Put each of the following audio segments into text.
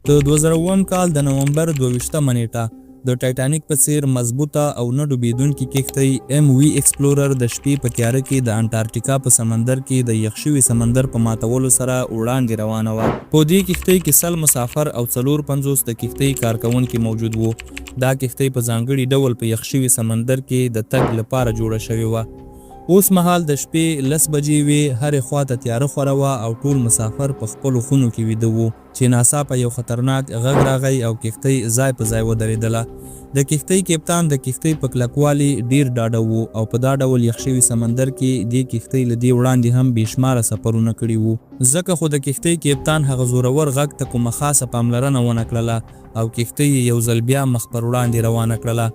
د 2007 کال د نومبر 22 مه نېټه د ټایټانیک په څیر مضبوطه او نه ډوبېدونکې کښتۍ ایم وي ایکسپلورر د شپې په تیاره کې د انټارکټیکا په سمندر کې د یخ شوي سمندر په ماتولو سره وړاندې روانه وه. په دې کښتۍ کې 100 مسافر او 54 د کښتۍ کارکوونکي موجود وو. دا کښتۍ په ځانګړي ډول په یخ شوي سمندر کې د تګ لپاره جوړه شوې وه. اوس مهال د شپې 10 بجې وې، هرې خوا ته تیاره خوره وه او ټول مسافر په خپلو خونو کې ویده وو. چې ناڅاپه یو خطرناک غږ راغی او کښتۍ ځای په ځای ودرېدله. د کښتۍ کپتان د کښتۍ په کلکوالي ډېر ډاډه و او په دا ډول یخ شوي سمندر کې دې کښتۍ له دې وړاندې هم بې شماره سفرونه کړي وو. ځکه خو د کښتۍ کپتان هغه زورور غږ ته کومه خاصه پاملرنه ونه کړله او کښتۍ یې یو ځل بیا مخ پر وړاندې روانه کړله.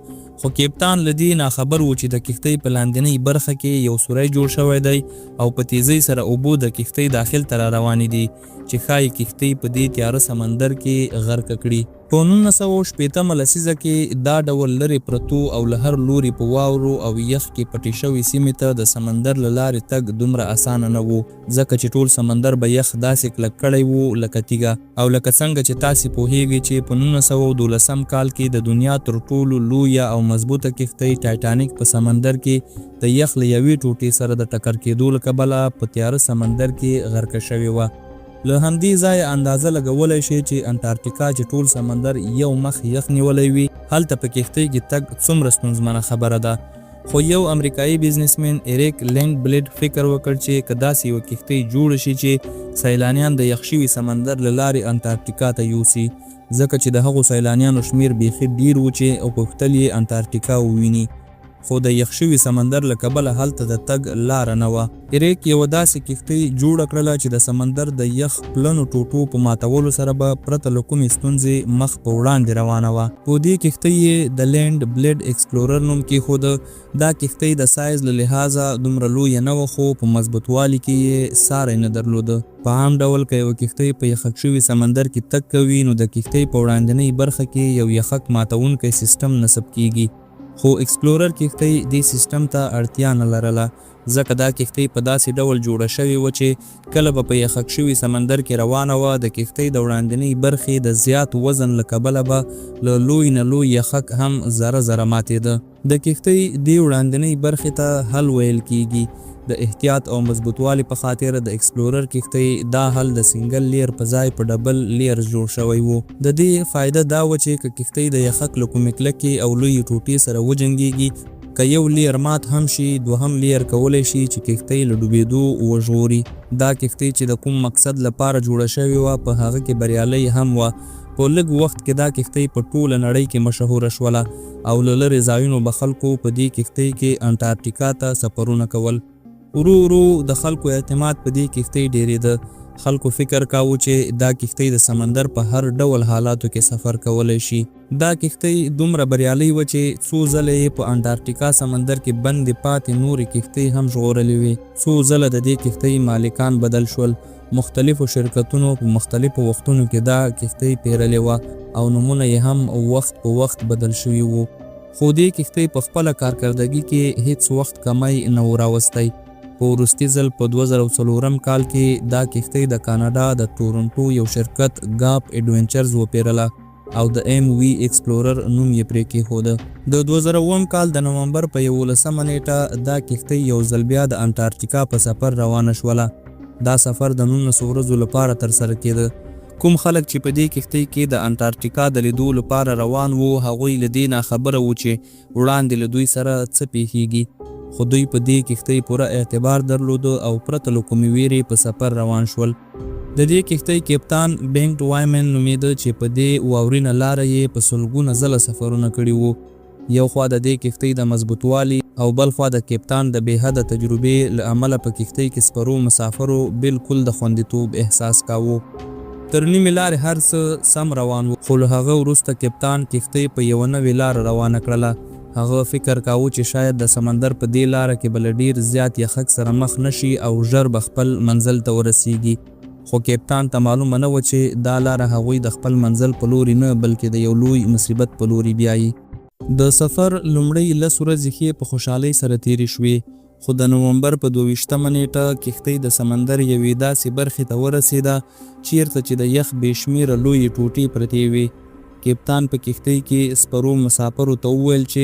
خو کپتان له دې ناخبر و چې د کښتۍ په لاندینۍ برخه کې یو سوری جوړ شوی دی او په تېزۍ سره اوبه د کښتۍ داخل ته را روانې دي. چې ښايي کښتۍ په دې تیاره سمندر کې غرقه کړي. په 1960 مه لسیزه کې دا ډول لرې پرتو او له هر لوري په واورو او یخ کې پټې شوې سیمې ته د سمندر له لارې تګ دومره اسانه نه و، ځکه چې ټول سمندر به یخ داسې کلک کړی و لکه تیږه. او لکه څنګه چې تاسې پوهیږئ چې په 1912 کال کې د دنیا تر ټولو لویه او مضبوطه کښتۍ ټایټانیک په سمندر کې د یخ له یوې ټوټې سره د ټکر کېدو له کبله په تیاره سمندر کې غرقه شوې وه. له همدې ځایه اندازه لګولی شئ چې انټارکټیکا چې ټول سمندر یو مخ یخ نیولی وي، هلته په کښتۍ کې تګ څومره ستونزمنه خبره ده. خو یو امریکایي بزنسمن ایریک لینډ بلډ فکر وکړ چې که داسې یوه کښتۍ جوړه شي چې سیلانیان د یخ شوي سمندر له لارې انټارکټیکا ته یوسي، ځکه چې د هغو سیلانیانو شمېر بیخي ډېر و چې غوښتل یې انټارکټیکا وویني. خو د یخ شوي سمندر له کبله هلته د تګ لاره نه وه. ایریک یوه داسې کښتۍ جوړه کړله چې د سمندر د یخ پلنو ټوټو په ماتولو سره به پرته له کومې ستونزې مخ په وړاندې روانه وه. په دې کښتۍ یې د لینډ بلډ ایکسپلورر نوم کېښود. دا کښتۍ د سایز له لحاظه دومره لویه نه وه خو په مضبوطوالي کې یې ساری نه درلود. په عام ډول که یوه کښتۍ په یخک شوي سمندر کې تګ کوي نو د کښتۍ په وړاندنۍ برخه کې یو یخک ماتوونکی سیستم نصب کېږي. خو اکسپلورر کښتۍ دې سیستم ته اړتیا نه لرله، ځکه دا کښتۍ په داسې ډول جوړه شوې وه چې کله به په یخک شوي سمندر کې روانه وه، د کښتۍ د وړاندنۍ برخې د زیات وزن له کبله به له لوی نه لوی یخک هم ذره ذره ماتېده. د کښتۍ دې وړاندنۍ برخې ته هل ویل کېږي. د احتیاط او مضبوطوالي په خاطر د اکسپلورر کښتۍ دا هل د سنګل لیر په ځای په ډبل لیرز جوړ شوی و. د دې فایده دا وه چې که کښتۍ د یخک له کومې کلکې او لویې ټوټې سره وجنګېږي، که یو لیر مات هم شي، دوهم لیر کولی شي چې کښتۍ له ډوبېدو وژغوري. دا کښتۍ چې د کوم مقصد لپاره جوړه شوې وه، په هغه کې بریالۍ هم وه. په لږ وخت کې دا کښتۍ په ټوله نړۍ کې مشهوره شوله او له لرې ځایونو به خلکو په دې کښتۍ کې انټارکټیکا ته سفرونه کول. ورو ورو د خلکو اعتماد په دې کښتۍ ډېرېده. خلکو فکر کاوه چې دا کښتۍ د سمندر په هر ډول حالاتو کې سفر کولی شي. دا کښتۍ دومره بریالۍ وه چې څو ځله یې په انټارکټیکا سمندر کې بندې پاتې نورې کښتۍ هم ژغورلې وې. څو ځله د دې کښتۍ مالکان بدل شول. مختلفو شرکتونو په مختلفو وختونو کې دا کښتۍ پېرلې وه او نومونه یې هم وخت په وخت بدل شوي وو. خو دې کښتۍ په خپله کارکردګي کې هېڅ وخت کمی نه و راوستی. په وروستي ځل په 2004 کال کې دا کښتۍ د کاناډا د ټورنټو یو شرکت ګاپ اډوینچرز وپېرله او د ایم وي ایکسپلورر نوم یې پرې کېښود. د 2007 کال د نومبر په 11 نېټه دا کښتۍ یو ځل بیا د انټارکټیکا په سفر روانه شوله. دا سفر د 19 ورځو لپاره ترسره کېده. کوم خلک چې په دې کښتۍ کې د انټارکټیکا د لیدو لپاره روان وو، هغوی له دې ناخبره وو چې وړاندې له دوی سره څه پېښېږي، خو دوی په دې کښتۍ پوره اعتبار درلود او پرته له کومې وېرې په سفر روان شول. د دې کښتۍ کپتان بینګټ وایمن نومېده چې په دې واورینه لاره یې په سلګونه ځله سفرونه کړي وو. یو خوا د دې کښتۍ د مضبوطوالي او بل خوا د کپتان د بې حده تجربې له امله په کښتۍ کې سپرو مسافرو بالکل د خوندیتوب احساس کاوه. تر نیمې لارې هر څه سم روان وو، خو له هغه وروسته کپتان کښتۍ په یوه نوې لاره روانه کړله. هغه فکر کاوه چې شاید د سمندر په دې لاره کې به له ډېر زیات یخک سره مخ نه شي او ژر به خپل منزل ته ورسېږي. خو کپتان ته معلومه نه وه چې دا لاره هغوی د خپل منزل په لوري نه بلکې د یو لوی مصیبت په لوري بیایي. د سفر لومړۍ 10 ورځې ښې په خوشحالۍ سره تېرې شوې. خو د نومبر په 22 مه نېټه کښتۍ د سمندر یوې داسې برخې ته ورسېده چېرته چې د یخ بې شمېره لویې ټوټې پرتې وې. کپتان په کښتۍ کې سپرو مساپرو ته وویل چې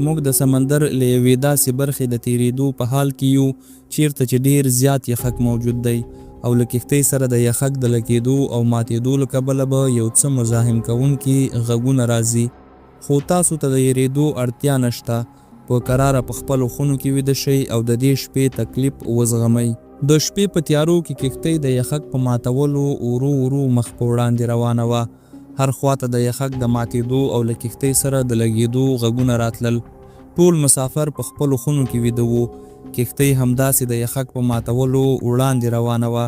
موږ د سمندر له یوې داسې برخې د تېرېدو په حال کې یو چېرته چې ډېر زیات یخک موجود دی او له کښتۍ سره د یخک د لګېدو او ماتېدو له کبله به یو څه مزاحم کوونکي غږونه راځي خو تاسو ته د یریدو اړتیا نشته. په کراره په خپلو خونو کې ویده شئ او د دې شپې تکلیف وزغمئ. د شپې په تیارو کې کښتۍ د یخک په ماتولو ورو ورو مخ په وړاندې روانه وه. هر خوا ته د یخک د ماتېدو او له کښتۍ سره د لګېدو غږونه راتلل. ټول مسافر په خپلو خونو کې ویده وو. کښتۍ همداسې د یخک په ماتولو وړاندې روانه وه.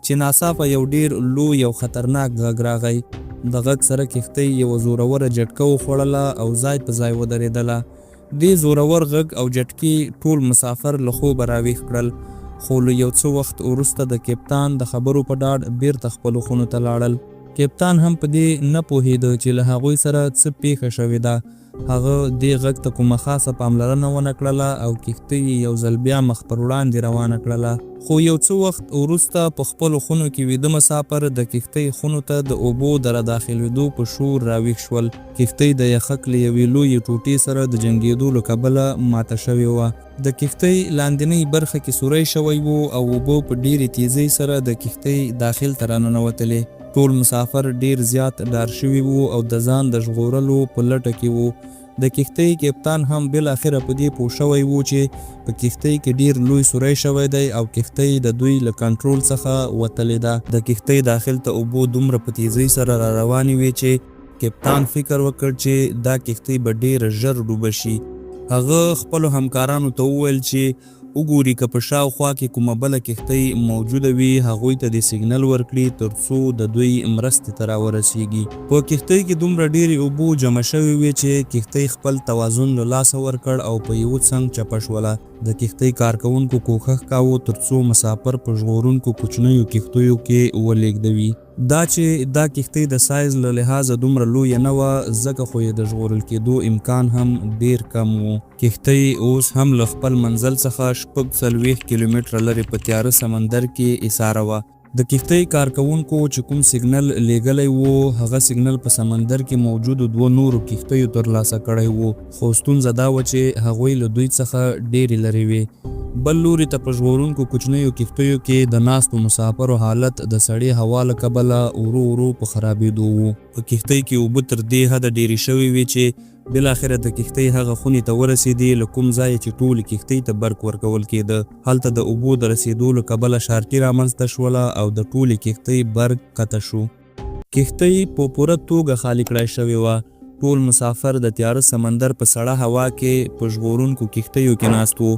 چې ناڅاپه یو ډېر لوی او خطرناک غږ راغی. د غږ سره کښتۍ یوه زوروره جټکه وخوړله او ځای په ځای ودرېدله. دې زورور غږ او جټکې ټول مسافر له خوبه راویښ کړل، خو له یو څه وخت وروسته د کپتان د خبرو په ډاډ بېرته خپلو خونو ته لاړل. کپتان هم په دې نه پوهېده چې له هغوی سره څه پېښه شوې ده. هغه دې غږ ته کومه خاصه پاملرنه ونه کړله او کښتۍ یې یو ځل بیا مخ پر وړاندې روانه کړله. خو یو څه وخت وروسته په خپلو خونو کې ویده مساپر د کښتۍ خونو ته د اوبو د راداخلېدو په شور راویښ شول. کښتۍ د یخک له یوې لویې ټوټې سره د جنګېدو له کبله ماته شوې وه. د کښتۍ لاندینۍ برخه کې سوری شوی و او اوبه په ډېرې تېزۍ سره د کښتۍ داخل ته راننوتلې. ټول مسافر ډېر زیات ډار شوي وو او د ځان د ژغورلو په لټه کې وو. د کښتۍ کپتان هم بالاخره په دې پوه شوی و چې په کښتۍ کې ډېر لوی سوری شوی دی او کښتۍ د دوی له کنټرول څخه وتلې ده. د کښتۍ داخل ته اوبو دومره په تېزۍ سره راروانې وې چې کپتان فکر وکړ چې دا کښتۍ به ډېره ژر ډوبه شي. هغه خپلو همکارانو ته وویل چې وګوري که په شاوخوا کې کومه بله کښتۍ موجوده وي هغوی ته دې سیګنل ورکړي تر څو د دوی مرستې ته راورسیږي. په کښتۍ کې دومره ډېرې اوبو جمع شوې وې چې کښتۍ خپل توازن له لاسه ورکړ او په یوه څنګ چپه شوله. د کښتۍ کارکوونکو کوښښ کاوه تر څو مساپر په ژغورونکو کوچنیو کښتیو کې ولېږدوي. دا چې دا کښتۍ د سایز له لحاظه دومره لویه نه وه، ځکه خو یې د ژغورل کېدو امکان هم ډېر کم و. کښتۍ اوس هم له خپل منزل څخه 46 کیلومتره لرې په تیاره سمندر کې ایساره وه. د کښتۍ کارکوونکو چې کوم سیګنل لېږلی و، هغه سیګنل په سمندر کې موجودو دوه نورو کښتیو ترلاسه کړی و، خو ستونزه دا وه چې هغوی له دوی څخه ډېرې لرې وې. بل لوري ته په ژغورونکو کوچنیو کښتیو کې د ناستو مسافرو حالت د سړې هوا له کبله ورو ورو په خرابېدو و. په کښتۍ کې اوبه تر دې حده ډېرې شوې وې چې بالاخره د کښتۍ هغه خونې ته ورسېدې له کوم ځایه چې ټولې کښتۍ ته برق ورکول کېده. هلته د اوبو د رسېدو له کبله شارټي رامنځته شوله او د ټولې کښتۍ برق قطع شو. کښتۍ په پوره توګه خالي کړای شوې وه. ټول مسافر د تیاره سمندر په سړه هوا کې په ژغورونکو کښتیو کې ناست وو،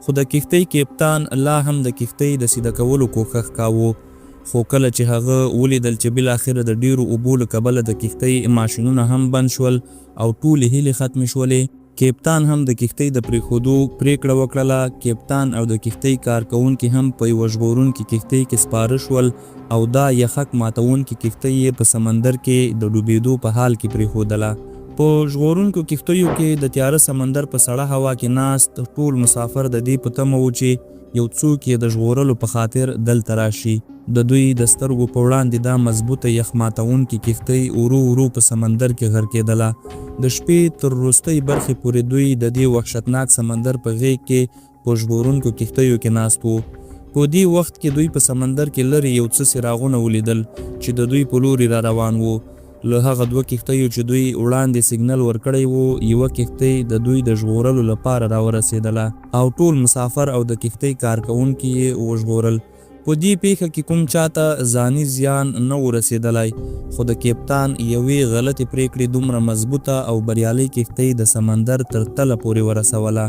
خو د کښتۍ کیپتان لا هم د کښتۍ د سیده کولو کوښښ کاوه. خو کله چې هغه ولیدل چې بالاخره د ډېرو اوبو له کبله د کښتۍ ماشینونه هم بند شول او ټولې هیلې ختمې شولې، کیپتان هم د کښتۍ د پرېښودو پرېکړه وکړله، کیپتان او د کښتۍ کارکوونکي هم په یوه ژغورونکې کښتۍ کې سپاره شول او دا یخک ماتوونکې کښتۍ یې په سمندر کې د ډوبېدو په حال کې پرېښودله. په ژغورونکو کښتیو کې د تیاره سمندر په سړه هوا کې ناست ټول مسافر د دې په تمه وو چې یو څوک یې د ژغورلو په خاطر دلته راشي. د دوی د سترګو په وړاندې دا مضبوطه یخ ماتوونکې کښتۍ ورو ورو په سمندر کې غرقېدله. د شپې تر وروستۍ برخې پورې دوی د دې وحشتناک سمندر په غېږ کې په ژغورونکو کښتیو کې ناست وو. په دې وخت کې دوی په سمندر کې لرې یو څه څراغونه ولیدل چې د دوی په لوري را روان وو. له هغه دوه کښتیو چې دوی وړاندې سیګنل ورکړی و، یوه کښتۍ د دوی د ژغورلو لپاره راورسېدله او ټول مسافر او د کښتۍ کارکوونکي یې وژغورل. په دې پېښه کې کوم چا ته ځاني زیان نه و رسېدلی، خو د کیپتان یوې غلطې پرېکړې دومره مضبوطه او بریالۍ کښتۍ د سمندر تر تله پورې ورسوله.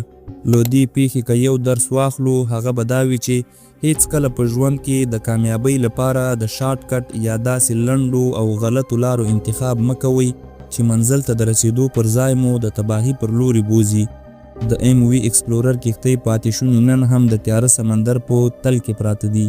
له دې پېښې که یو درس واخلو، هغه به دا وي چې هېڅکله په ژوند کې د کامیابۍ لپاره د شارټ کټ یا داسې لنډو او غلطو لارو انتخاب مه کوئ چې منزل ته د رسېدو پر ځای مو د تباهي پر لوري بوځي. د ایم وي ایکسپلورر کښتۍ پاتې شوني نن هم د تیاره سمندر په تل کې پراته دي.